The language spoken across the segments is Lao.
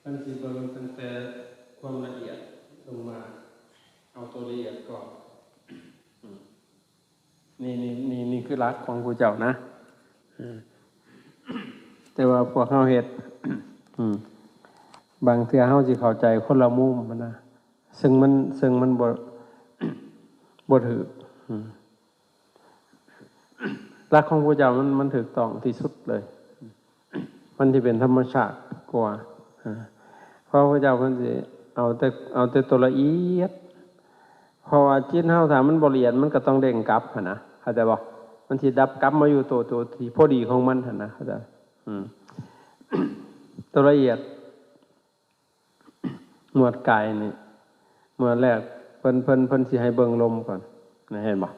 ທ່ານຊິເບິ່ງຕັ້ງແຕ່ຄວາມລະອຽດລົງມາ ເອົາຕົວລະອຽດກ່ອນ. ອືມ ນີ້ ນີ້ ນີ້ ນີ້ຄືຫຼັກຂອງພະເຈົ້ານະ. ເອີ ແຕ່ວ່າພວກເຮົາເຮັດ ອືມ ບາງເທື່ອເຮົາຊິເຂົ້າໃຈຄົນລະມຸມຫັ້ນນະ ເຊິ່ງມັນ ເຊິ່ງມັນບໍ່ ບໍ່ຖືກ. ອືມ ຫຼັກຂອງພະເຈົ້າມັນ ມັນຖືກຕ້ອງທີ່ສຸດເລີຍ. ມັນຊິເປັນທຳມະຊາດກວ່າ. ເອີ ເພາະພະເຈົ້າເພິ່ນຊິເອົາແຕ່ ເອົາແຕ່ຕົວລະອຽດ. ເພາະວ່າຈິດເຮົາຖ້າມັນບໍ່ລະອຽດ ມັນກໍຕ້ອງເດ້ງກັບຫັ້ນນະ ເຂົ້າໃຈບໍ່? ມັນຊິດັບກັບມາຢູ່ໂຕ ໂຕທີ່ພໍດີຂອງມັນຫັ້ນນະ ເຂົ້າໃຈ? ອືມ ຕົວລະອຽດ ໝວດກາຍນີ້ ໝວດແລກເພິ່ນ ເພິ່ນ ເພິ່ນຊິໃຫ້ເບິ່ງລົມກ່ອນນະ ເຫັນບໍ່?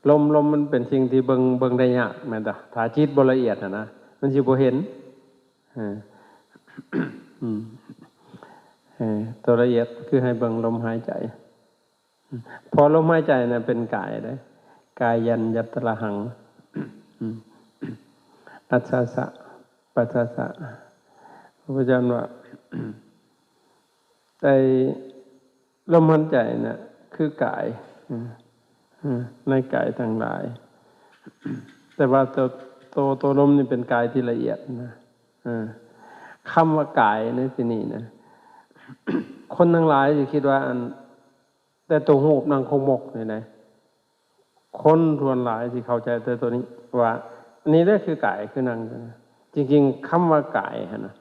ລົມ ລົມມັນເປັນສິ່ງທີ່ເບິ່ງ ເບິ່ງໄດ້ຍາກແມ່ນບໍ່? ຖ້າຈິດບໍ່ລະອຽດຫັ້ນນະ ມັນຊິບໍ່ເຫັນ. ເອີ ອືມ ເອີ ຕົວລະອຽດຄືໃຫ້ເບິ່ງລົມຫາຍໃຈ. ເພາະລົມຫາຍໃຈນະເປັນກາຍເດ້ ກາຍັນຍັດຕະລະຫັງ ອືມ ອັດສະສະ ປັດສະສະ ພະພຸດທະເຈົ້າວ່າ ໄອ້ລົມຫາຍໃຈນະຄືກາຍ ອືມ ໃນກາຍທັງຫຼາຍ ແຕ່ວ່າໂຕ ໂຕ ໂຕລົມນີ້ເປັນກາຍທີ່ລະອຽດນະ. ເອີ ຄຳວ່າກາຍໃນທີ່ນີ້ນະ ຄົນທັງຫຼາຍຊິຄິດວ່າອັນ ແຕ່ໂຕຮູບນັ່ງຄົງມົກນີ້ນະ ຄົນສ່ວນຫຼາຍຊິເຂົ້າໃຈແຕ່ໂຕນີ້ວ່າ ອັນນີ້ແຫຼະຄືກາຍ ຄືນັ່ງ. ຈິງໆ ຄຳວ່າກາຍຫັ້ນນະ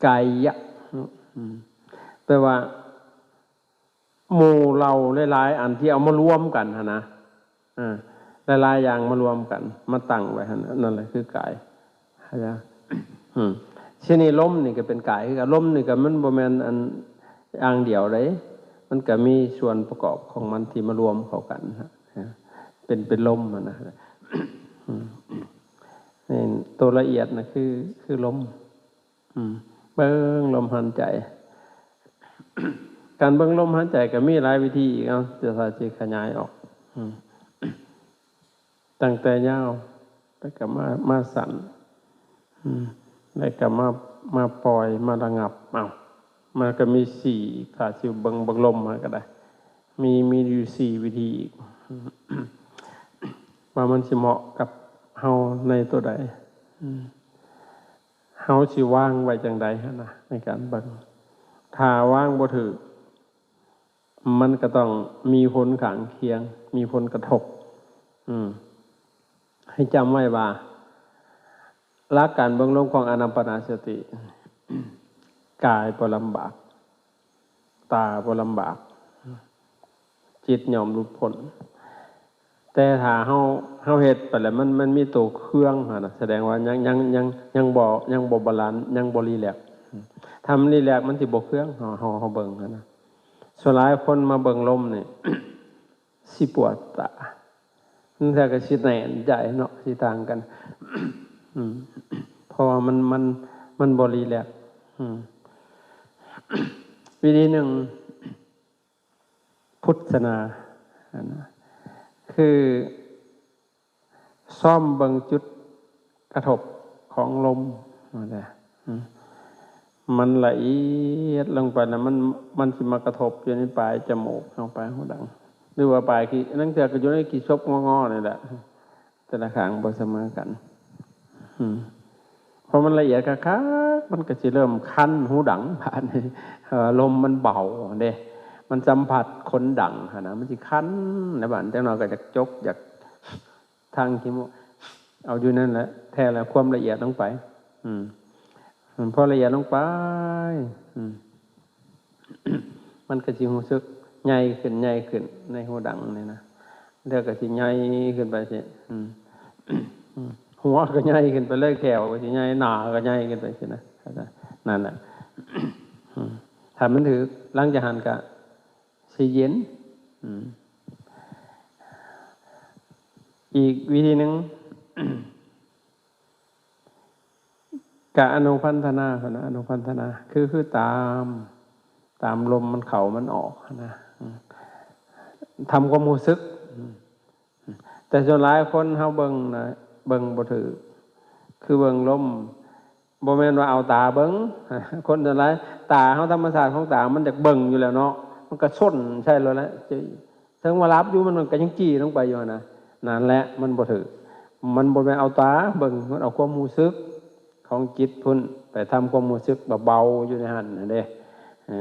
ກາຍະ ອືມ ແປວ່າໝູ່ເຫຼົ່າຫຼາຍໆອັນທີ່ເອົາມາລວມກັນຫັ້ນນະ. ເອີ ຫຼາຍໆຢ່າງມາລວມກັນ ມາຕັ້ງໄວ້ຫັ້ນ ອັນນັ້ນແຫຼະຄືກາຍ. ເຂົ້າໃຈ? ອືມ ທີນີ້ລົມນີ້ກໍເປັນກາຍຄືກັນ. ລົມນີ້ກໍມັນບໍ່ແມ່ນອັນຢ່າງດຽວເດ້ ມັນກໍມີສ່ວນປະກອບຂອງມັນທີ່ມາລວມເຂົ້າກັນ ເປັນ ເປັນລົມຫັ້ນນະ. ອືມ ນີ້ໂຕລະອຽດນະ ຄື ຄືລົມ. ອືມ ເບິ່ງລົມຫາຍໃຈ. ການເບິ່ງລົມຫາຍໃຈກໍມີຫຼາຍວິທີອີກເນາະ ຈະ ຈະຂະຫຍາຍອອກ. ອືມ ຕັ້ງແຕ່ຍາວ ແລ້ວກໍມາ ມາສັ້ນ ອືມ ແລ້ວກໍມາ ມາປ່ອຍ ມາລະງັບ. ເອົ້າ ມັນກໍມີສີ່ ຖ້າຊິເບິ່ງ ເບິ່ງລົມຫັ້ນກໍໄດ້ ມີ ມີຢູ່ສີ່ວິທີອີກ ວ່າມັນຊິເໝາະກັບເຮົາໃນຕົວໃດ. ອືມ ເຮົາຊິວາງໄວ້ຈັ່ງໃດຫັ້ນນະ ໃນການເບິ່ງ. ຖ້າວາງບໍ່ຖືກ ມັນກໍຕ້ອງມີຜົນຂ້າງຄຽງ ມີຜົນກະທົບ. ອືມ ໃຫ້ຈຳໄວ້ວ່າ ຫຼັກການເບິ່ງລົມຂອງອານາປານະສະຕິ ກາຍບໍ່ລຳບາກ ຕາບໍ່ລຳບາກ ຈິດຍອມຫຼຸດພົ້ນ. ແຕ່ຖ້າເຮົາ ເຮົາເຮັດໄປແລ້ວ ມັນ ມັນມີໂຕເຄືອງຫັ້ນນະ ສະແດງວ່າຍັງ ຍັງ ຍັງ ຍັງບໍ່ ຍັງບໍ່ບາລານ ຍັງບໍ່ຣີແລັກ. ຖ້າມັນຣີແລັກ ມັນຊິບໍ່ເຄືອງ ເຮົາ ເຮົາ ເຮົາເບິ່ງຫັ້ນນະ. ສ່ວນຫຼາຍຄົນມາເບິ່ງລົມນີ້ ຊິປວດຕາ ບາງເທື່ອກໍຊິແໜ້ນໃຈເນາະ ຊິຕ່າງກັນ. ອືມ ເພາະວ່າມັນ ມັນ ມັນບໍ່ຣີແລັກ. ອືມ ວິທີໜຶ່ງ ພຸດສະນາ ອັນນະ ຄື ຊ້ອມເບິ່ງຈຸດກະທົບຂອງລົມ ມັນລະອຽດລົງໄປນະ ມັນ ມັນຊິມາກະທົບຢູ່ໃນປາຍຈະມູກເຮົາ ປາຍຫູດັງ ຫຼືວ່າປາຍຂີ້ ລາງເທື່ອກໍຢູ່ໃນຂີ້ສົບງໍໆນີ້ແຫຼະ ແຕ່ລະຂ້າງບໍ່ສະເໝີກັນ. ອືມ ເພາະມັນລະອຽດຄັກໆ ມັນກໍຊິເລີ່ມຄັນຫູດັງບາດນີ້ ເພາະວ່າລົມມັນເບົາເດ້ ມັນສຳຜັດຂົນດັງຫັ້ນນະ ມັນຊິຄັນ ແລ້ວບາດຈັກໜ້ອຍກໍຢາກຈົກ ຢາກ ທາງຂີ້ມູກ ເອົາຢູ່ນັ້ນແຫຼະ ແທ້ແລ້ວຄວາມລະອຽດລົງໄປ. ອືມ ພໍລະອຽດລົງໄປ ອືມ ມັນກໍຊິຮູ້ສຶກໃຫຍ່ຂຶ້ນ ໃຫຍ່ຂຶ້ນໃນຫູດັງນີ້ນະ ແລ້ວກໍຊິໃຫຍ່ຂຶ້ນໄປຊີ້. ອືມ ອືມ ຫົວກໍໃຫຍ່ຂຶ້ນໄປເລີຍ ແຂ້ວກໍຊິໃຫຍ່ ໜ້າກໍໃຫຍ່ຂຶ້ນໄປຊີ້ນະ ນັ້ນແຫຼະ. ອືມ ຖ້າມັນຖືກ ຫຼັງຈາກຫັ້ນກໍ ຊິເຢັນ. ອືມ ອີກວິທີໜຶ່ງ ກະອະນຸພັນທະນາ ເພິ່ນວ່າອະນຸພັນທະນາ ຄື ຄືຕາມ ຕາມລົມມັນເຂົ້າມັນອອກຫັ້ນນະ. ອືມ ທຳຄວາມຮູ້ສຶກ. ອືມ ແຕ່ສ່ວນຫຼາຍຄົນເຮົາເບິ່ງນະ ເບິ່ງບໍ່ຖືກ ຄືເບິ່ງລົມ ບໍ່ແມ່ນວ່າເອົາຕາເບິ່ງ ຄົນສ່ວນຫຼາຍ ຕາເຮົາ ທຳມະຊາດຂອງຕາ ມັນຢາກເບິ່ງຢູ່ແລ້ວເນາະ ມັນກໍຊົນໃສ່ໂລດແຫຼະ ເຊິ່ງວ່າຫຼັບຢູ່ ມັນກໍຍັງຈີ້ລົງໄປຢູ່ຫັ້ນນະ ນັ້ນແຫຼະ ມັນບໍ່ຖືກ ມັນບໍ່ແມ່ນເອົາຕາເບິ່ງ ມັນເອົາຄວາມຮູ້ສຶກຂອງຈິດພຸ້ນ ໄປທຳຄວາມຮູ້ສຶກເບົາໆຢູ່ໃນຫັ້ນຫັ້ນເດ້ ເອີ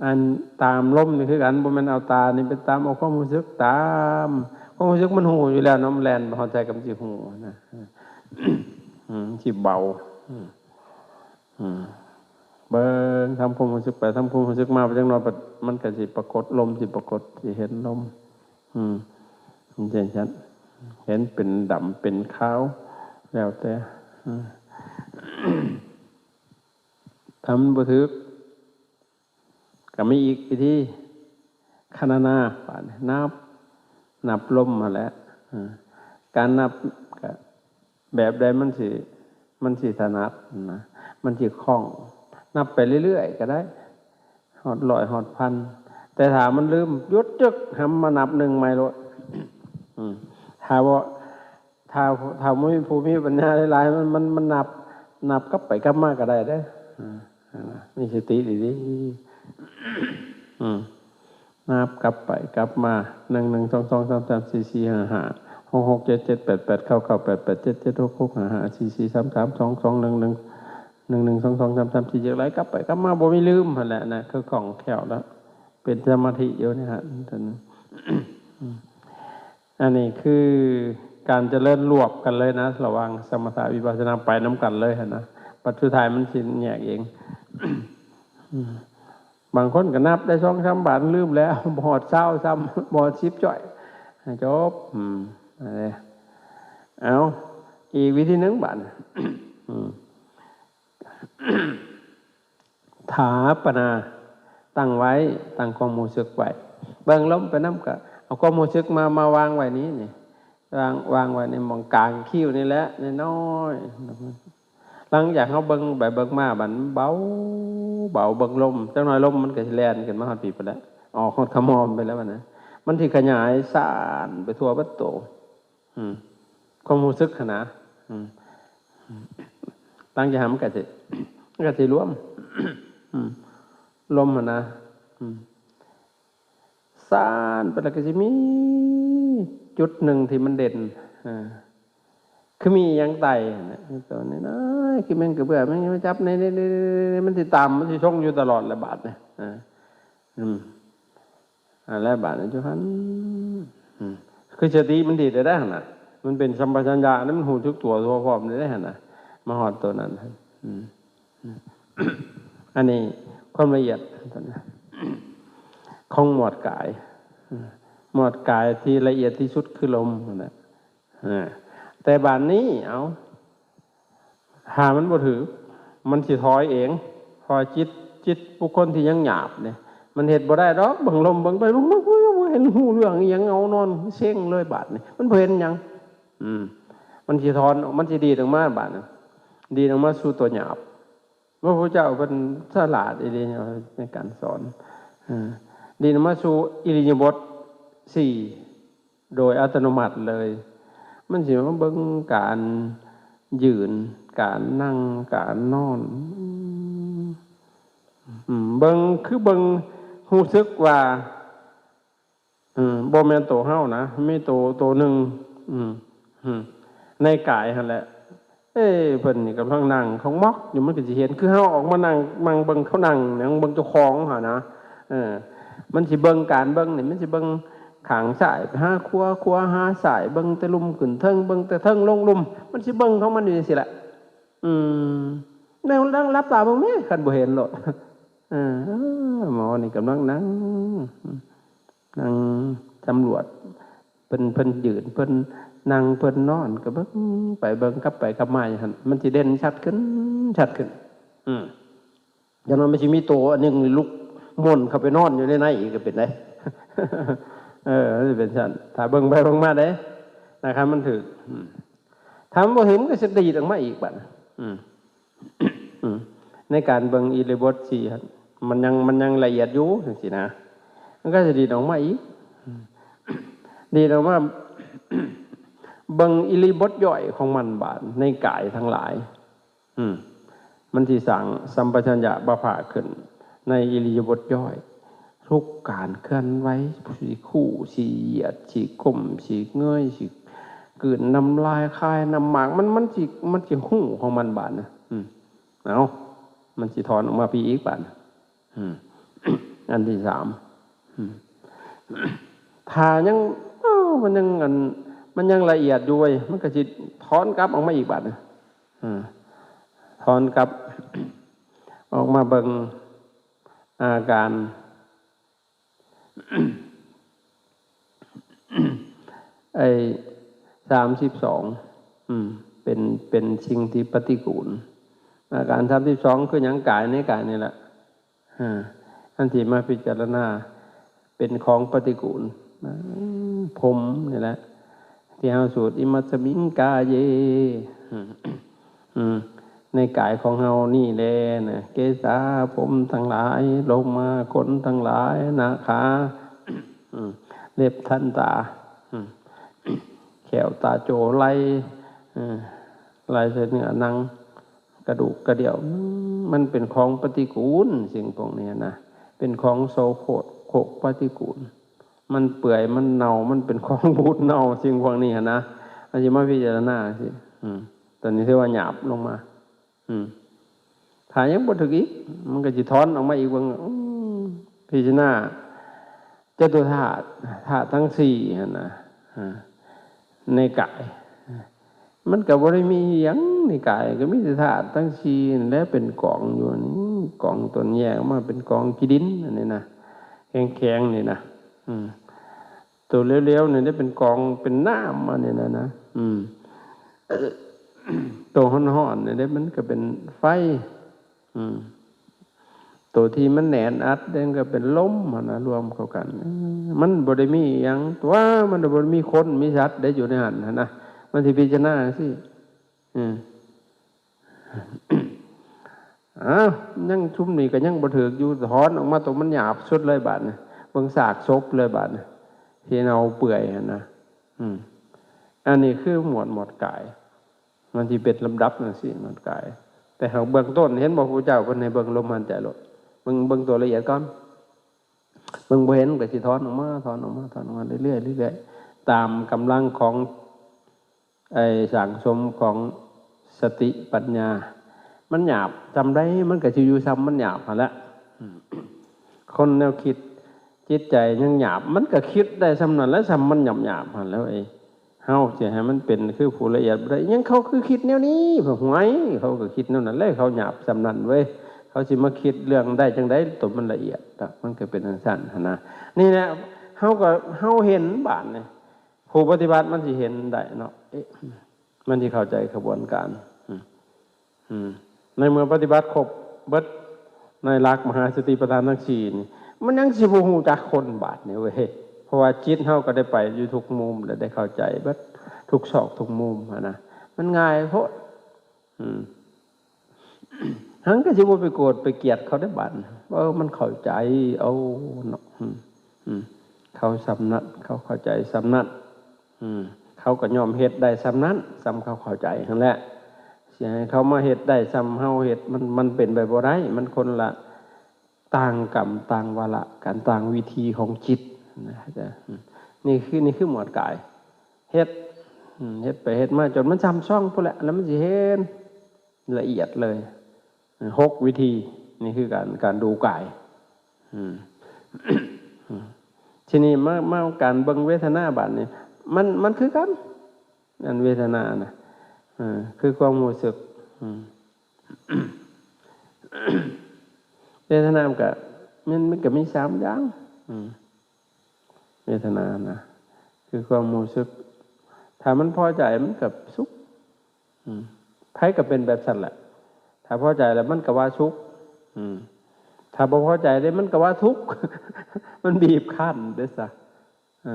ອັນຕາມລົມນີ້ຄືກັນ ບໍ່ແມ່ນເອົາຕານີ້ໄປຕາມ ເອົາຄວາມຮູ້ສຶກຕາມ ຄວາມຮູ້ສຶກມັນຮູ້ຢູ່ແລ້ວເນາະ ມັນແລ່ນໄປຮອດໃສກໍມັນຊິຮູ້ນະ ອືມ ຊິເບົາ ອືມ ອືມ ເບິ່ງ ທຳຄວາມຮູ້ສຶກໄປ ທຳຄວາມຮູ້ສຶກມາ ໄປຈັກໜ່ອຍ ມັນກໍຊິປາກົດ ລົມຊິປາກົດ ຊິເຫັນລົມ ອືມ ເຫັນຊັດ ເຫັນເປັນດຳເປັນຂາວ ແລ້ວແຕ່ ອືມ ຖ້າມັນບໍ່ຖືກ ກໍມີອີກວິທີ ຄະນະນາ ບາດນີ້ນັບ ນັບລົມຫັ້ນແຫຼະ ເອີ ການນັບກໍແບບໃດມັນຊິ ມັນຊິຖະໜັດນະ ມັນຊິຄ່ອງ ນັບໄປເລື້ອຍໆກໍໄດ້ ຮອດຮ້ອຍ ຮອດພັນ ແຕ່ຖ້າມັນລືມ ຢຸດຈຶກ ຫັນມານັບໜຶ່ງໃໝ່ໂລດ ອືມ ຖ້າບໍ່ ຖ້າ ຖ້າບໍ່ມີຜູ້ມີປັນຍາຫຼາຍໆ ມັນ ມັນ ມັນນັບ ນັບກັບໄປກັບມາກໍໄດ້ເດ້ ອືມ ມີສະຕິດີໆ ອືມ ນັບກັບໄປກັບມາ ໜຶ່ງ ໜຶ່ງ ສອງ ສອງ ສາມ ສາມ ສີ່ ສີ່ ຫ້າ ຫ້າ ຫົກ ຫົກ ເຈັດ ເຈັດ ແປດ ແປດ ເກົ້າ ເກົ້າ ແປດ ແປດ ເຈັດ ເຈັດ ຫົກ ຫົກ ຫ້າ ຫ້າ ສີ່ ສີ່ ສາມ ສາມ ສອງ ສອງ ໜຶ່ງ ໜຶ່ງ ໜຶ່ງ ໜຶ່ງ ສອງ ສອງ ສາມ ສາມ ສີ່ ຈັ່ງໃດ ກັບໄປກັບມາ ບໍ່ມີລືມຫັ້ນແຫຼະນະ ຄືຄ່ອງແຄ້ວແລ້ວ ເປັນສະມາທິຢູ່ນີ້ຫັ້ນ ອືມ ອັນນີ້ຄືການຈະເລີນລວບກັນເລີຍນະ ລະຫວ່າງສະມະຖະວິປັດສະນາໄປນຳກັນເລີຍຫັ້ນນະ ບັດສຸດທ້າຍມັນຊິແຍກເອງ ບາງຄົນກໍນັບໄດ້ສອງສາມບາດລືມແລ້ວ ບໍ່ຮອດຊາວຊ້ຳ ບໍ່ຮອດສິບຈ້ອຍ ໃຫ້ຈົບ ອືມ ເອົາ ອີກວິທີໜຶ່ງບາດ ອືມ ຖາປະນາ ຕັ້ງໄວ້ ຕັ້ງຄວາມຮູ້ສຶກໄວ້ ເບິ່ງລົມໄປນຳ ກໍເອົາຄວາມຮູ້ສຶກມາ ມາວາງໄວ້ນີ້ ນີ້ ວາງ ວາງໄວ້ໃນໝ່ອງກາງຄິ້ວນີ້ແຫຼະ ນ້ອຍໆ ຫຼັງຈາກເຮົາເບິ່ງໄປເບິ່ງມາ ບັດເບົາ ເບົາ ເບິ່ງລົມ ຈັກໜ່ອຍລົມມັນກໍຊິແລ່ນຂຶ້ນມາຮອດພີ້ພຸ້ນແຫຼະ ອອກຮອດຂະໝໍ້ໄປແລ້ວ ບັດນັ້ນ ມັນຊິຂະຫຍາຍສານໄປທົ່ວເບິດໂຕ ອືມ ຄວາມຮູ້ສຶກຫັ້ນນະ ອືມ ຫຼັງຈາກນັ້ນມັນກໍຊິ ມັນກໍຊິລວມ ອືມ ລົມຫັ້ນນະ ອືມ ສານໄປແລ້ວກໍຊິມີຈຸດໜຶ່ງທີ່ມັນເດັ່ນ ເອີ ຄືມີຫຍັງໄຕ່ຫັ້ນນະ ໂຕນ້ອຍໆ ຄືແມງກະເບື້ອ ແມ່ນມາຈັບໃນ ໃນ ໃນ ໃນ ໃນ ມັນຊິຕາມ ມັນຊິຊົງຢູ່ຕະຫຼອດແຫຼະບາດນີ້ ເອີ ອືມ ອັນແລະບາດນີ້ຢູ່ຫັ້ນ ອືມ ຄືສະຕິມັນດີໄດ້ຫັ້ນນະ ມັນເປັນສຳປະຊັນຍະ ມັນຮູ້ສຶກຕົວທົ່ວພ້ອມໄດ້ຫັ້ນນະ ມາຮອດໂຕນັ້ນ ອືມ ອັນນີ້ຄວາມລະອຽດຂອງໝວດກາຍ ໝວດກາຍທີ່ລະອຽດທີ່ສຸດຄືລົມຫັ້ນນະ ເອີ ແຕ່ບາດນີ້ ເອົາ ຖ້າມັນບໍ່ຖືກ ມັນຊິຖອຍເອງ ເພາະວ່າຈິດ ຈິດບຸກຄົນທີ່ຍັງຫຍາບເດ້ ມັນເຮັດບໍ່ໄດ້ດອກ ເບິ່ງລົມ ເບິ່ງໄປເບິ່ງມາ ບໍ່ເຫັນຮູ້ເລື່ອງອີ່ຫຍັງ ເອົານອນເຊັງເລີຍບາດນີ້ ມັນບໍ່ເຫັນຫຍັງ ອືມ ມັນຊິຖອນ ມັນຊິດີດອອກມາບາດນີ້ ດີດອອກມາສູ່ຕົວຫຍາບ ພະພຸດທະເຈົ້າເພິ່ນສະຫຼາດອີ່ຫຼີໃນການສອນ ເອີ ດີດອອກມາສູ່ອິລິຍາບົດສີ່ ໂດຍອັດຕະໂນມັດເລີຍ ມັນຊິມາເບິ່ງການຢືນ ການນັ່ງ ການນອນ ອືມ ເບິ່ງ ຄືເບິ່ງ ຮູ້ສຶກວ່າ ອືມ ບໍ່ແມ່ນໂຕເຮົານະ ມີໂຕ ໂຕໜຶ່ງ ອືມ ອືມ ໃນກາຍຫັ້ນແຫຼະ ເອີ ເພິ່ນນີ້ກຳລັງນັ່ງຂອງໝອກຢູ່ ມັນກໍຊິເຫັນ ຄືເຮົາອອກມານັ່ງ ນັ່ງເບິ່ງເຂົານັ່ງ ນັ່ງເບິ່ງເຈົ້າຂອງຫັ້ນນະ ເອີ ມັນຊິເບິ່ງ ການເບິ່ງນີ້ ມັນຊິເບິ່ງຂ້າງຊ້າຍໄປຫາຂວາ ຂວາຫາຊ້າຍ ເບິ່ງແຕ່ລຸ່ມຂຶ້ນເທິງ ເບິ່ງແຕ່ເທິງລົງລຸ່ມ ມັນຊິເບິ່ງຂອງມັນຢູ່ຈັ່ງຊີ້ແຫຼະ ອືມ ແນວ ຫຼັບຕາເບິ່ງແມ້ ຄັນບໍ່ເຫັນໂລດ ເອີ ໝໍນີ້ກຳລັງນັ່ງ ນັ່ງສຳຫຼວດ ເພິ່ນ ເພິ່ນຢືນ ເພິ່ນນັ່ງ ເພິ່ນນອນ ກໍເບິ່ງໄປເບິ່ງກັບໄປກັບມາຢູ່ຫັ້ນ ມັນຊິເດັ່ນຊັດຂຶ້ນ ຊັດຂຶ້ນ ອືມ ຢ່າງໜ້ອຍມັນຊິມີໂຕອັນໜຶ່ງລຸກມ່ວນເຂົ້າໄປນອນຢູ່ໃນນັ້ນອີກກໍເປັນໄດ້ ເອີ ມັນຊິເປັນຊັ້ນ ຖ້າເບິ່ງໄປເບິ່ງມາເດ້ ນະຄັບ ມັນຖືກ ອືມ ຖ້າມັນບໍ່ເຫັນ ມັນກໍຊິດີດອອກມາອີກບາດ ອືມ ອືມ ໃນການເບິ່ງອິລິຍາບົດສີ່ ມັນຍັງ ມັນຍັງລະອຽດຢູ່ ຈັ່ງຊີ້ນະ ມັນກໍຊິດີດອອກມາອີກ ອືມ ດີດອອກມາ ເບິ່ງອິລິຍາບົດຍ່ອຍຂອງມັນບາດ ໃນກາຍທັງຫຼາຍ ອືມ ມັນຊິສ້າງສຳປະຊັນຍະບະພະຂຶ້ນໃນອິລິຍາບົດຍ່ອຍ ທຸກການເຄື່ອນໄຫວ ຊິຄູ່ ຊິຢຽດ ຊິກົ້ມ ຊິເງີຍ ຊິກືນນ້ຳລາຍ ຄາຍນ້ຳໝາກ ມັນ ມັນຊິ ມັນຊິຮູ້ຂອງມັນບາດນະ. ອືມ ເອົາ ມັນຊິຖອນອອກມາພີ້ອີກບາດນະ. ອືມ ອັນທີສາມ ອືມ ຖ້າຍັງ ເອີ ມັນຍັງ ອັນ ມັນຍັງລະອຽດຢູ່ເວີຍ ມັນກໍຊິຖອນກັບອອກມາອີກບາດນະ. ອືມ ຖອນກັບອອກມາເບິ່ງອາການ ໄອ້ ສາມສິບສອງ ອືມ ເປັນ ເປັນສິ່ງທີ່ປະຕິກູນ. ອາການ ສາມສິບສອງ ຄືຫຍັງ? ກາຍ ໃນກາຍນີ້ແຫຼະ ອາ ອັນທີ່ມາພິຈາລະນາເປັນຂອງປະຕິກູນ ອາ ຜົມນີ້ແຫຼະ ທີ່ເຮົາສູດ ອິມັດສະມິງກາເຍ ອືມ ໃນກາຍຂອງເຮົານີ້ແລນະ ເກສາ ຜົມທັງຫຼາຍ ໂລມາ ຂົນທັງຫຼາຍ ໜ້າຂາ ອືມ ເລັບ ທັນຕາ ອືມ ແຂ້ວ ຕາ ໂຈ ໄລ່ ເອີ ໄລ່ໃສ່ເນື້ອໜັງ ກະດູກກະດ່ຽວ ອືມ ມັນເປັນຂອງປະຕິກູນ ສິ່ງພວກນີ້ນະ ເປັນຂອງໂສໂຄກ ໂຄກປະຕິກູນ ມັນເປື່ອຍ ມັນເນົ່າ ມັນເປັນຂອງບູດເນົ່າ ສິ່ງພວກນີ້ຫັ້ນນະ ມັນຊິມາພິຈາລະນາຈັ່ງຊີ້ ອືມ ຕົວນີ້ຖືວ່າຫຍາບລົງມາ ອືມ ຖ້າຍັງບໍ່ຖືກອີກ ມັນກໍຊິຖອນອອກມາອີກ ເບິ່ງ ອືມ ພິຈາລະນາຈະຕຸທາດ ທາດທັງສີ່ຫັ້ນນະ ອາ ໃນກາຍ ມັນກໍບໍ່ໄດ້ມີຫຍັງໃນກາຍ ກໍມີແຕ່ທາດທັງສີ່ນັ້ນແຫຼະເປັນກອງຢູ່ນີ້ ກອງຕົນແຍກອອກມາເປັນກອງຂີ້ດິນອັນນີ້ນະ ແຂງໆ ນີ້ນະ ອືມ ໂຕຫຼຽວໆ ນີ້ໄດ້ເປັນກອງເປັນນ້ຳອັນນີ້ນະນະ ອືມ ໂຕຮ້ອນໆ ນີ້ໄດ້ ມັນກໍເປັນໄຟ ອືມ ໂຕທີ່ມັນແໜ້ນອັດເດ້ ມັນກໍເປັນລົມຫັ້ນນະ ລວມເຂົ້າກັນ ເອີ ມັນບໍ່ໄດ້ມີຫຍັງຕົວະ ມັນບໍ່ໄດ້ມີຄົນມີສັດໄດ້ຢູ່ໃນຫັ້ນຫັ້ນນະ ມັນຊິພິຈາລະນາຈັ່ງຊີ້ ອືມ ອ້າວ ຍັງຊຸມນີ້ກໍຍັງບໍ່ຖືກຢູ່ ຖອນອອກມາໂຕມັນຫຍາບສຸດເລີຍບາດນີ້ ເບິ່ງຊາກສົບເລີຍບາດນີ້ ທີ່ເນົ່າເປື່ອຍຫັ້ນນະ ອືມ ອັນນີ້ຄືໝວດ ໝວດກາຍ ມັນຊິເປັນລຳດັບຈັ່ງຊີ້ ໝວດກາຍ ແຕ່ຫາກເບື້ອງຕົ້ນ ເຫັນບໍ່ ພະພຸດທະເຈົ້າເພິ່ນໃຫ້ເບິ່ງລົມຫາຍໃຈໂລດ ເບິ່ງ ເບິ່ງຕົວລະອຽດກ່ອນ ເບິ່ງບໍ່ເຫັນກໍຊິຖອນອອກມາ ຖອນອອກມາ ຖອນອອກມາເລື້ອຍໆ ເລື້ອຍໆ ຕາມກຳລັງຂອງ ໄອ້ສັງສົມຂອງສະຕິປັນຍາ ມັນຫຍາບສ່ຳໃດ ມັນກໍຊິຢູ່ສ່ຳມັນຫຍາບຫັ້ນແຫຼະ ອືມ ຄົນແນວຄິດ ຈິດໃຈຍັງຫຍາບ ມັນກໍຄິດໄດ້ສ່ຳນັ້ນແຫຼະ ສ່ຳມັນຫຍາບໆ ຫັ້ນແຫຼະເອີຍ ເຮົາຊິໃຫ້ມັນເປັນຄືຜູ້ລະອຽດບໍ່ໄດ້ ຫຍັງເຂົາຄືຄິດແນວນີ້ ເຂົາ ຫ້ວຍ ເຂົາກໍຄິດແນວນັ້ນແຫຼະ ເຂົາຫຍາບສ່ຳນັ້ນເວີຍ ເຂົາຊິມາຄິດເລື່ອງໄດ້ຈັ່ງໃດ ຕົວມັນລະອຽດ ມັນກໍເປັນຈັ່ງຊັ້ນຫັ້ນນະ ນີ້ແຫຼະ ເຮົາກໍ ເຮົາເຫັນບາດນີ້ ຜູ້ປະຕິບັດມັນຊິເຫັນໄດ້ເນາະ ເອະ ມັນຊິເຂົ້າໃຈຂະບວນການ ອືມ ອືມ ໃນເມື່ອປະຕິບັດຄົບເບິດໃນຫຼັກມະຫາສະຕິປະທານທັງສີ່ນີ້ ມັນຍັງຊິບໍ່ຮູ້ຈັກຄົນບາດນີ້ເວີຍ ເພາະວ່າຈິດເຮົາກໍໄດ້ໄປຢູ່ທຸກມຸມ ແລະ ໄດ້ເຂົ້າໃຈເບິດທຸກຊອກທຸກມຸມຫັ້ນນະ ມັນງ່າຍໂພດ ອືມ ຫັ້ນກໍຊິບໍ່ໄປໂກດໄປກຽດເຂົາໄດ້ບາດ ເອີ ມັນເຂົ້າໃຈ ເອົາເນາະ ອືມ ອືມ ເຂົາສ່ຳນັ້ນ ເຂົາເຂົ້າໃຈສ່ຳນັ້ນ ອືມ ເຂົາກໍຍອມເຮັດໄດ້ສ່ຳນັ້ນ ສ່ຳເຂົາເຂົ້າໃຈຫັ້ນແຫຼະ ຊິໃຫ້ເຂົາມາເຮັດໄດ້ສ່ຳເຮົາເຮັດ ມັນ ມັນເປັນໄປບໍ່ໄດ້ ມັນຄົນລະຕ່າງກຳຕ່າງວາລະກັນ ຕ່າງວິທີຂອງຈິດນະ ອືມ ນີ້ຄື ນີ້ຄືໝວດກາຍ ເຮັດ ອືມ ເຮັດໄປເຮັດມາຈົນມັນຊ່ຳຊອງພຸ້ນແຫຼະ ແລ້ວມັນຊິເຫັນລະອຽດເລີຍ ຫົກວິທີ ນີ້ຄືການ ການດູກາຍ ອືມ ທີນີ້ມາ ມາການເບິ່ງເວທະນາບາດນີ້ ມັນ ມັນຄືກັນ ອັນເວທະນານະ ເອີ ຄືຄວາມຮູ້ສຶກ ອືມ ເວທະນາມັນກະ ມັນ ມັນກະມີສາມຢ່າງ ອືມ ເວທະນານະ ຄືຄວາມຮູ້ສຶກ ຖ້າມັນພໍໃຈມັນກະສຸກ ອືມ ໃຜກໍເປັນແບບຊັ້ນແຫຼະ ຖ້າພໍໃຈແລ້ວມັນກໍວ່າສຸກ ອືມ ຖ້າບໍ່ພໍໃຈເດ້ມັນກໍວ່າທຸກ ມັນບີບຄັ້ນເດ້ຊະ ເອີ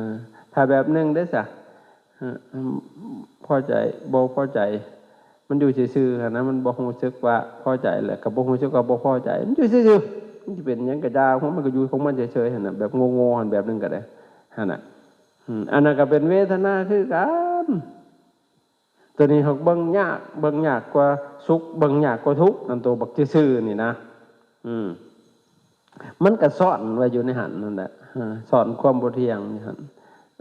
ຖ້າແບບໜຶ່ງເດ້ຊະ ເອີ ພໍໃຈ ບໍ່ພໍໃຈ ມັນຢູ່ຊື່ໆຫັ້ນນະ ມັນບໍ່ຮູ້ສຶກວ່າພໍໃຈ ແລ້ວກໍບໍ່ຮູ້ສຶກວ່າບໍ່ພໍໃຈ ມັນຢູ່ຊື່ໆ ມັນຊິເປັນຫຍັງກໍຢ່າ ມັນກໍຢູ່ຂອງມັນເສີຍໆຫັ້ນນະ ແບບໂງ່ໆຫັ້ນ ແບບໜຶ່ງກໍໄດ້ຫັ້ນນະ ອືມ ອັນນັ້ນກໍເປັນເວທະນາຄືກັນ ໂຕນີ້ເຮົາເບິ່ງຍາກ ເບິ່ງຍາກກວ່າສຸກ ເບິ່ງຍາກກວ່າທຸກ ອັນໂຕບັກຊື່ໆນີ້ນະ ອືມ ມັນກໍສ້ອນໄວ້ຢູ່ໃນຫັ້ນນັ້ນແຫຼະ ເອີ ສ້ອນຄວາມບໍ່ທ່ຽງຢູ່ຫັ້ນ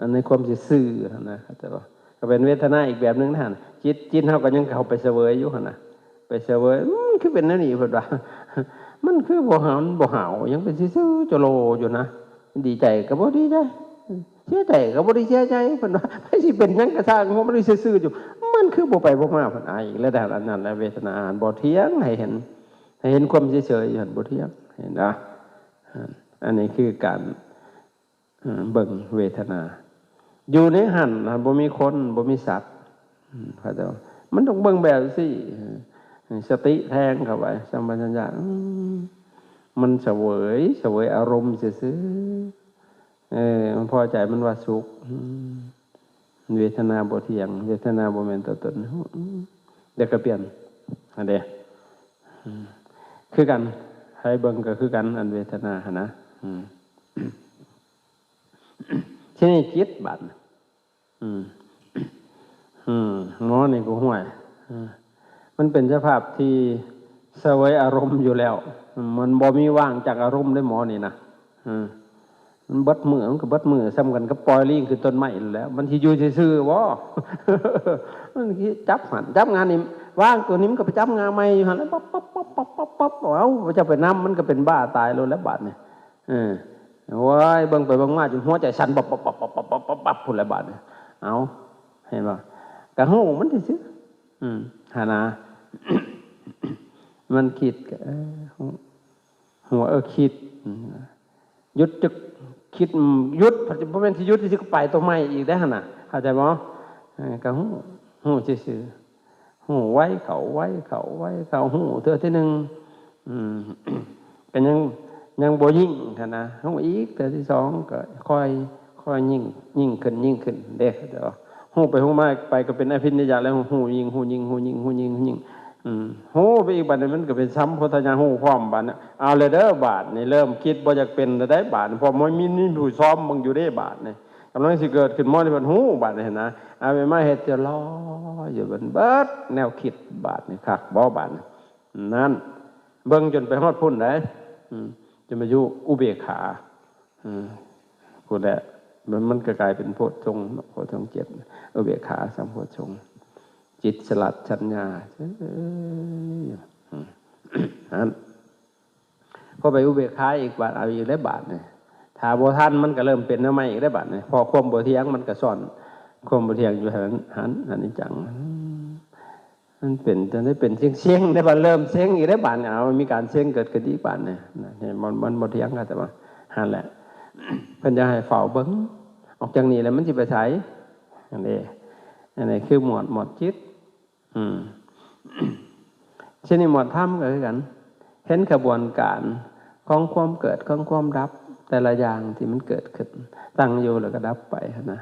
ອັນໃນຄວາມຊື່ໆຫັ້ນນະ ເຂົ້າໃຈບໍ່? ກໍເປັນເວທະນາອີກແບບໜຶ່ງນະຫັ້ນ ຈິດ ຈິດເຮົາກໍຍັງເຂົ້າໄປສະເຫວີຍຢູ່ຫັ້ນນະ ໄປສະເຫວີຍ ອືມ ຄືເປັນແນວນີ້ ເພິ່ນວ່າ ມັນຄືບໍ່ຫາວ ມັນບໍ່ຫາວ ຍັງເປັນຊື່ໆໂຈໂລຢູ່ນະ ດີໃຈກໍບໍ່ດີໃຈ ເສຍໃຈກໍບໍ່ໄດ້ເສຍໃຈ ເພິ່ນວ່າ ໃຜຊິເປັນຫຍັງກໍຊ່າງ ເພາະມັນຊື່ໆຢູ່ ມັນຄືບໍ່ໄປບໍ່ມາ ເພິ່ນອາຍອີກແລ້ວ ອັນນັ້ນແຫຼະ ເວທະນາອັນບໍ່ທ່ຽງ ໃຫ້ເຫັນ ໃຫ້ເຫັນຄວາມເສຍເສີຍຢູ່ຫັ້ນ ບໍ່ທ່ຽງ ເຫັນບໍ່? ອັນນີ້ຄືການ ເອີ ເບິ່ງເວທະນາ ຢູ່ໃນຫັ້ນນະ ບໍ່ມີຄົນ ບໍ່ມີສັດ ອືມ ເຂົາເຈົ້າ ມັນຕ້ອງເບິ່ງແບບຊີ້ ເອີ ສະຕິແທງເຂົ້າໄປ ສຳປະຊັນຍະ ອືມ ມັນສະເຫວີຍ ສະເຫວີຍອາລົມຊື່ໆ ເອີ ມັນພໍໃຈ ມັນວ່າສຸກ ອືມ ເວທະນາບໍ່ທ່ຽງ ເວທະນາບໍ່ແມ່ນຕົວຕົນ ອືມ ແລ້ວກໍປ່ຽນ ຫັ້ນເດ້ ອືມ ຄືກັນ ໃຜເບິ່ງກໍຄືກັນ ອັນເວທະນາຫັ້ນນະ ອືມ ທີນີ້ຈິດບາດ ອືມ ອືມ ໝໍນີ້ກໍ ຫ້ວຍ ເອີ ມັນເປັນສະພາບທີ່ສະເຫວີຍອາລົມຢູ່ແລ້ວ ມັນບໍ່ມີວ່າງຈາກອາລົມເດ້ ໝໍນີ້ນະ ເອີ ມັນເບິດມື້ ມັນກໍເບິດມື້ ສ່ຳກັນກັບປ່ອຍລີງຂຶ້ນຕົ້ນໄມ້ນັ້ນແຫຼະ ມັນຊິຢູ່ຊື່ໆບໍ? ມັນຊິຈັບຫັ້ນຈັບງານີ້ ວາງຕົວນີ້ ມັນກໍໄປຈັບງາໃໝ່ຢູ່ຫັ້ນແຫຼະ ປັບໆໆໆ ເອົ້າ ເຈົ້າໄປນຳ ມັນກໍເປັນບ້າຕາຍໂລດແຫຼະບາດນີ້ ເອີ ໂອ້ຍ ເບິ່ງໄປເບິ່ງມາຈົນຫົວໃຈສັ່ນປັບໆໆໆໆ ພຸ້ນແຫຼະບາດນີ້ ເອົ້າ ເຫັນບໍ່? ກະຮູ້ມັນຊື່ໆ ອືມ ຫັ້ນນະ ມັນຄິດ ເອີ ຮູ້ ຮູ້ວ່າ ເອີ ຄິດ ອືມ ຢຸດ ຈະຄິດ ຢຸດ ບໍ່ແມ່ນຊິຢຸດ ຊິໄປຕົວໃໝ່ອີກໄດ໋ຫັ້ນນະ ເຂົ້າໃຈບໍ່? ເອີ ກະຮູ້ ຮູ້ຊື່ໆ ຮູ້ໄວເຂົ້າ ໄວເຂົ້າ ໄວເຂົ້າ ຮູ້ເທື່ອທີໜຶ່ງ ອືມ ກໍຍັງ ຍັງບໍ່ຍິ່ງຫັ້ນນະ ຮູ້ອີກເທື່ອທີສອງ ກໍຄ່ອຍ ຄ່ອຍຍິ່ງ ຍິ່ງຂຶ້ນ ຍິ່ງຂຶ້ນເດ້ ຮູ້ໄປຮູ້ມາໄປກໍເປັນອະພິນຍະແລ້ວ ຮູ້ຍິ່ງ ຮູ້ຍິ່ງ ຮູ້ຍິ່ງ ຮູ້ຍິ່ງ ຮູ້ຍິ່ງ ອືມ ຮູ້ໄປອີກ ບາດນີ້ມັນກໍເປັນສຳໂພດທະຍານ ຮູ້ພ້ອມບາດນີ້ ເອົາແລ້ວເດີ ບາດນີ້ເລີ່ມຄິດບໍ່ຢາກເປັນແລ້ວໄດ໋ບາດນີ້ ເພາະມັນມີ ມີຜູ້ຊອມເບິ່ງຢູ່ເດ້ບາດນີ້ ກຳລັງຊິເກີດຂຶ້ນ ໝໍນີ້ເພິ່ນຮູ້ບາດນີ້ຫັ້ນນະ ເອົາໄປມາເຮັດຈະລໍຢູ່ ເບິດແນວຄິດບາດນີ້ ຄັກບໍ່ບາດນີ້ ນັ້ນ ເບິ່ງຈົນໄປຮອດພຸ້ນໄດ໋ ອືມ ຈະມາຢູ່ອຸເບກຂາ ອືມ ພຸ້ນແຫຼະ ມັນ ມັນກໍກາຍເປັນໂພດຊົງເນາະ ໂພດຊົງເຈັດ ອຸເບກຂາສຳໂພດຊົງ ຈິດສະຫຼັດສັນຍາ ເອີ ອືມ ນັ້ນ ພໍໄປອຸເບກຂາອີກບາດ ເອົາອີກແລ້ວບາດນີ້ ຖ້າບໍ່ທັນມັນກໍເລີ່ມເປັນແນວໃໝ່ອີກແລ້ວບາດນີ້ ເພາະຄວາມບໍ່ທ່ຽງມັນກໍຊ້ອນ ຄວາມບໍ່ທ່ຽງຢູ່ຫັ້ນ ຫັ້ນ ອະນິດຈັງ ມັນເປັນຈັ່ງໃດ ເປັນເຊັງໆ ໄດ້ບາດ ເລີ່ມເຊັງອີກແລ້ວບາດນີ້ ເອົາ ມີການເຊັງເກີດຂຶ້ນອີກບາດນີ້ນະ ເຫັນບໍ່ ມັນບໍ່ທ່ຽງ ກໍແຕ່ວ່າ ຫັ້ນແຫຼະ ເພິ່ນຢາກໃຫ້ເຝົ້າເບິ່ງ ອອກຈາກນີ້ແລ້ວມັນຊິໄປໃສ ອັນນີ້ ອັນນີ້ຄືໝວດ ໝວດຈິດ ອືມ ທີນີ້ໝວດທຳກໍຄືກັນ ເຫັນຂະບວນການຂອງຄວາມເກີດ ຂອງຄວາມດັບ ແຕ່ລະຢ່າງທີ່ມັນເກີດຂຶ້ນ ຕັ້ງຢູ່ແລ້ວກໍດັບໄປຫັ້ນນະ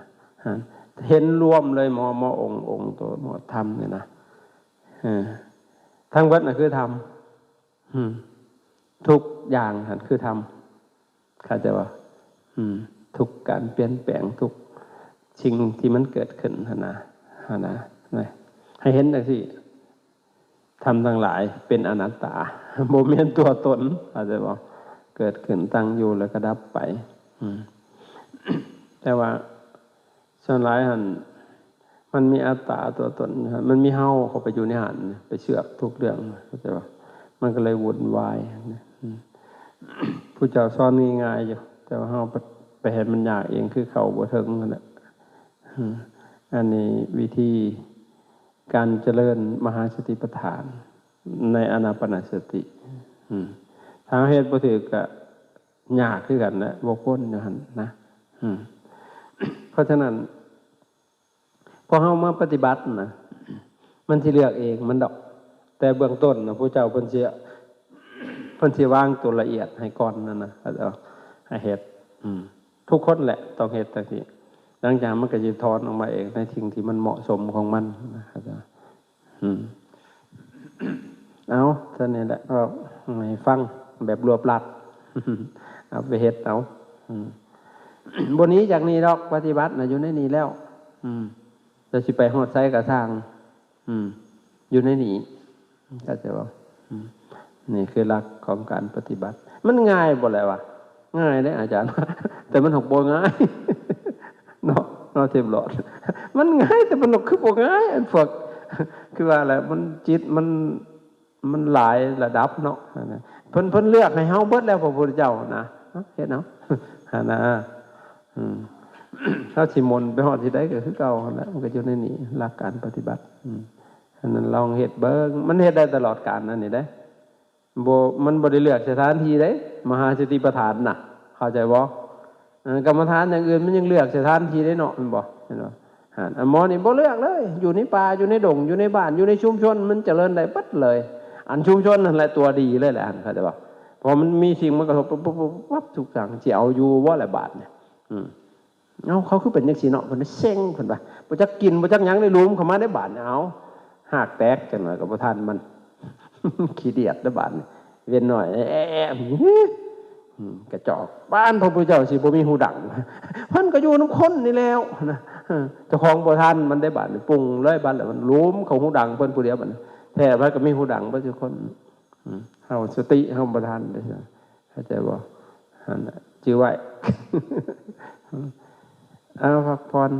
ເຫັນລວມເລີຍ ໝໍ ໝໍອົງ ອົງໂຕໝວດທຳນີ້ນະ ເອີ ທັງເບິດນະຄືທຳ ອືມ ທຸກຢ່າງຫັ້ນຄືທຳ ເຂົ້າໃຈບໍ່? ອືມ ທຸກການປ່ຽນແປງ ທຸກສິ່ງທີ່ມັນເກີດຂຶ້ນຫັ້ນນະ ຫັ້ນນະ ໃຫ້ເຫັນຈັ່ງຊີ້ ທຳທັງຫຼາຍເປັນອະນັດຕາ ບໍ່ແມ່ນຕົວຕົນ ເຂົ້າໃຈບໍ່? ເກີດຂຶ້ນ ຕັ້ງຢູ່ ແລ້ວກໍດັບໄປ ອືມ ແຕ່ວ່າ ສ່ວນຫຼາຍຫັ້ນ ມັນມີອັດຕາຕົວຕົນຢູ່ຫັ້ນ ມັນມີເຮົາເຂົ້າໄປຢູ່ໃນຫັ້ນ ໄປເຊືອບທຸກເລື່ອງ ເຂົ້າໃຈບໍ່? ມັນກໍເລີຍວຸ່ນວາຍ ອືມ ຜູ້ເຈົ້າສອນງ່າຍໆຢູ່ ແຕ່ວ່າເຮົາໄປ ໄປເຮັດມັນຍາກເອງ ຄືເຂົ້າບໍ່ເຖິງຫັ້ນແຫຼະ ອືມ ອັນນີ້ວິທີການຈະເລີນມະຫາສະຕິປະທານໃນອານາປານະສະຕິ ອືມ ຖ້າເຮົາເຮັດບໍ່ຖືກກໍ ຍາກຄືກັນແຫຼະ ບໍ່ຄົນຢູ່ຫັ້ນນະ ອືມ ເພາະສະນັ້ນ ພວກເຮົາມາປະຕິບັດນະ ມັນຊິເລືອກເອງມັນດອກ ແຕ່ເບື້ອງຕົ້ນນະ ພະເຈົ້າເພິ່ນຊິ ເພິ່ນຊິວາງຕົວລະອຽດໃຫ້ກ່ອນນັ້ນນະ ເຂົາເຈົ້າໃຫ້ເຮັດ ອືມ ທຸກຄົນແຫຼະຕ້ອງເຮັດຈັ່ງຊີ້ ຫຼັງຈາກມັນກໍຊິຖອນອອກມາເອງໃນສິ່ງທີ່ມັນເໝາະສົມຂອງມັນນະ ເຂົາເຈົ້າ ອືມ ເອົາ ເທົ່ານີ້ແຫຼະ ເວົ້າໃຫ້ຟັງແບບລວບລັດ ເອົາໄປເຮັດເອົາ ອືມ ບໍ່ໜີຈາກນີ້ດອກ ປະຕິບັດນະ ຢູ່ໃນນີ້ແລ້ວ ອືມ ຈະຊິໄປຮອດໃສກໍຊ່າງ ອືມ ຢູ່ໃນນີ້ ເຂົ້າໃຈບໍ່? ອືມ ນີ້ຄືຫຼັກຂອງການປະຕິບັດ. ມັນງ່າຍບໍ່ແຫຼະວະ? ງ່າຍເດ້ອາຈານ ແຕ່ມັນຫົກບໍ່ງ່າຍ ເນາະ ເນາະ ເທບຫຼອດ. ມັນງ່າຍ ແຕ່ມັນກໍຄືບໍ່ງ່າຍ ອັນພວກ ຄືວ່າແຫຼະ ມັນ ຈິດມັນ ມັນຫຼາຍລະດັບເນາະ. ເພິ່ນ ເພິ່ນເລືອກໃຫ້ເຮົາເບິດແລ້ວ ພະພຸດທະເຈົ້ານະ ເຮັດເອົາ ຫັ້ນນະ. ອືມ ເຮົາຊິໝົນໄປຮອດທີ່ໃດກໍຄືເກົ່າຫັ້ນແຫຼະ. ມັນກໍຢູ່ໃນນີ້ ຫຼັກການປະຕິບັດ. ອືມ ອັນນັ້ນລອງເຮັດເບິ່ງ ມັນເຮັດໄດ້ຕະຫຼອດການອັນນີ້ເດ້. ບໍ່ ມັນບໍ່ໄດ້ເລືອກສະຖານທີ່ເດ້ ມະຫາສະຕິປະທານນະ ເຂົ້າໃຈບໍ່? ເອີ ກຳມະຖານຢ່າງອື່ນມັນຍັງເລືອກສະຖານທີ່ເດ້ເນາະ ແມ່ນບໍ່? ເຫັນບໍ່? ຫັ້ນ ອັນໝໍນີ້ບໍ່ເລືອກເລີຍ ຢູ່ໃນປ່າ ຢູ່ໃນດົງ ຢູ່ໃນບ້ານ ຢູ່ໃນຊຸມຊົນ ມັນຈະເລີນໄດ້ເບິດເລີຍ. ອັນຊຸມຊົນນັ້ນແຫຼະຕົວດີເລີຍແຫຼະ ຫັ້ນ ເຂົ້າໃຈບໍ່? ເພາະມັນມີສິ່ງມາກະທົບ ປັບໆໆໆ ທຸກຢ່າງ ຊິເອົາຢູ່ບໍ່ລະບາດນີ້? ອືມ ເອົາ ເຂົາຄືເປັນຈັ່ງຊີ້ເນາະ ເພິ່ນເຊັງ ເພິ່ນວ່າ ບໍ່ຈັກກິນ ບໍ່ຈັກຫຍັງ ໄດ້ຫຼູມເຂົ້າມາໃນບ້ານ ເອົາ ຮາກແຕກ ຈັກໜ້ອຍກໍບໍ່ທັນມັນ ຂີ້ດຽດໃນບ້ານ ເວັນໜ້ອຍ ແອະ ອືມ ກະຈອກ ປານພະພຸດທະເຈົ້າຊິບໍ່ມີຫູດັງ ເພິ່ນກໍຢູ່ນຳຄົນນີ້ແລ້ວນະ. ເຈົ້າຂອງບໍ່ທັນມັນໄດ້ບາດນີ້ ປຸງເລີຍບາດ ແລ້ວມັນຫຼູມເຂົ້າຫູດັງເພິ່ນຜູ້ດຽວ ບາດນີ້ ແທ້ໄປກໍມີຫູດັງເບິດທຸກຄົນ. ອືມ ເຮົາສະຕິເຮົາບໍ່ທັນເດ້ ເຂົ້າໃຈບໍ່? ຫັ້ນແຫຼະ ຈື່ໄວ້ ເອົາ ພັກຜ່ອນ.